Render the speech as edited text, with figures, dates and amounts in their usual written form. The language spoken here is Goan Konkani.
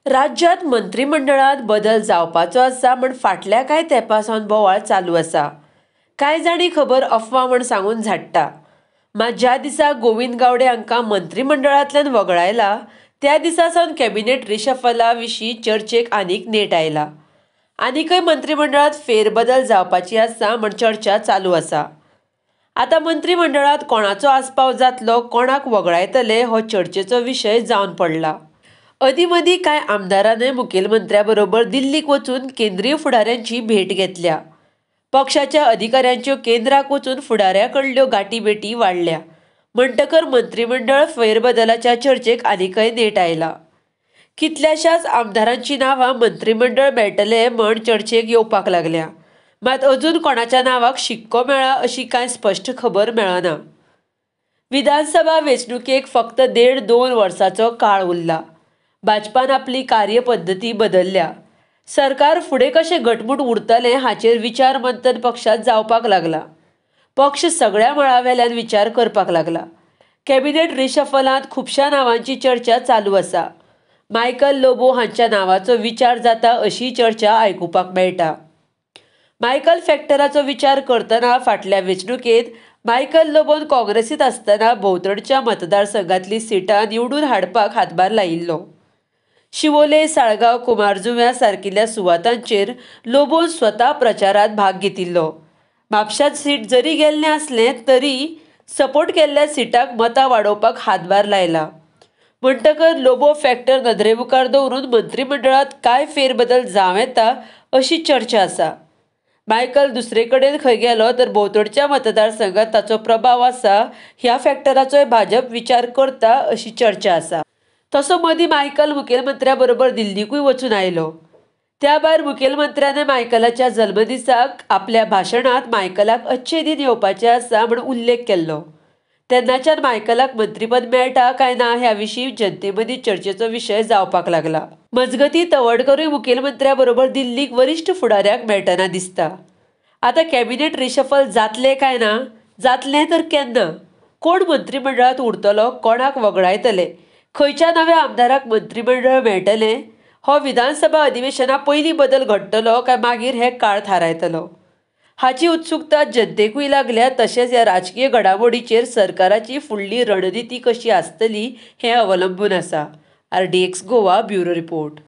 राज्यांत मंत्रीमंडळांत बदल जावपाचो आसा म्हण फाटल्या कांय तेंपा सावन बोवाळ चालू आसा. कांय जाण ही खबर अफवा म्हण सांगून झाडटा. मात ज्या दिसा गोविंद गावडे हांकां मंत्रीमंडळांतल्यान वगळायला त्या दिसा सावन कॅबिनेट रिशफला विशीं चर्चेक आनीक नेट आयला. आनीकय मंत्रीमंडळांत फेरबदल जावपाची आसा म्हण चर्चा चालू आसा. आतां मंत्रीमंडळांत कोणाचो आस्पाव जातलो, कोणाक वगळायतले हो चर्चेचो विशय जावन पडला. अदीं मदीं कांय आमदारानय मुखेलमंत्र्या बरोबर दिल्लीक वचून केंद्रीय फुडाऱ्यांची भेट घेतल्या. पक्षाच्या अधिकाऱ्यांच्यो केंद्राक वचून फुडाऱ्यां कडल्यो गांठीभेटी वाडल्या. म्हणटकर मंत्रीमंडळ फेरबदलाच्या चर्चेक आनीकय नेट आयला. कितल्याशाच आमदारांचीं नांवां मंत्रीमंडळ मेळटलें म्हण चर्चेक येवपाक लागल्या. मात अजून कोणाच्या नांवाक शिक्को मेळ्ळा अशी कांय स्पश्ट खबर मेळना. विधानसभा वेंचणुकेक फक्त देड दोन वर्सांचो काळ उरला. भाजपान आपली कार्यपद्दती बदल्ल्या. सरकार फुडें कशें घटमूट उरतलें हाचेर विचार मंथन पक्षांत जावपाक लागलां. पक्ष सगळ्या मळां वेल्यान विचार करपाक लागला. कॅबिनेट रिशफलांत खुबश्या नांवांची चर्चा चालू आसा. मायकल लोबो हांच्या नांवाचो विचार जाता अशीय चर्चा आयकुपाक मेळटा. मायकल फॅक्टराचो विचार करतना फाटल्या वेंचणुकेंत मायकल लोबोन काँग्रेसींत आसतना भोंवतणच्या मतदारसंघांतलीं सिटां निवडून हाडपाक हातभार लायिल्लो. शिवोले, साळगांव, कुमारजुंव्या सारकिल्ल्या सुवातांचेर लोबोन स्वता प्रचारांत भाग घेतिल्लो. म्हापश्यांत सीट जरी गेल्लें आसलें तरी सपोर्ट केल्ल्या सिटांक मतां वाडोवपाक हातभार लायला. म्हणटकर लोबो फॅक्टर नदरे मुखार दवरून मंत्रीमंडळांत कांय फेरबदल जावं येता अशी चर्चा आसा. मायकल दुसरे कडेन खंय गेलो तर भोंवतणच्या मतदारसंघात ताचो प्रभाव आसा ह्या फॅक्टराचोय भाजप विचार करता अशी चर्चा आसा. तसो मदीं मायकल मुखेलमंत्र्या बरोबर दिल्लीकूय वचून आयलो. त्या भायर मुखेलमंत्र्यान मायकलाच्या जल्मदिसाक आपल्या भाशणांत मायकलाक अच्छे दिन येवपाचे आसा म्हूण उल्लेख केल्लो. तेन्नाच्यान मायकलाक मंत्रीपद मेळटा काय ना ह्या विशीं जनतेमदीं चर्चेचो विशय जावपाक लागला. मजगतीं तवडकरूय मुखेलमंत्र्या बरोबर दिल्लीक वरिश्ठ फुडाऱ्यांक मेळटना दिसता. आतां कॅबिनेट रिशफल जातलें काय ना, जातलें तर केन्ना, कोण मंत्रीमंडळांत उरतलो, कोणाक वगळायतले, खंयच्या नव्या आमदाराक मंत्रीमंडळ मेळटलें, हो विधानसभा अधिवेशना पयलीं बदल घडटलो काय मागीर हें काळ थारायतलो हाची उत्सुकता जनतेकूय लागल्या. तशेंच ह्या राजकीय घडामोडीचेर सरकाराची फुडली रणनिती कशी आसतली हें अवलंबून आसा. RDX Goa bureau report.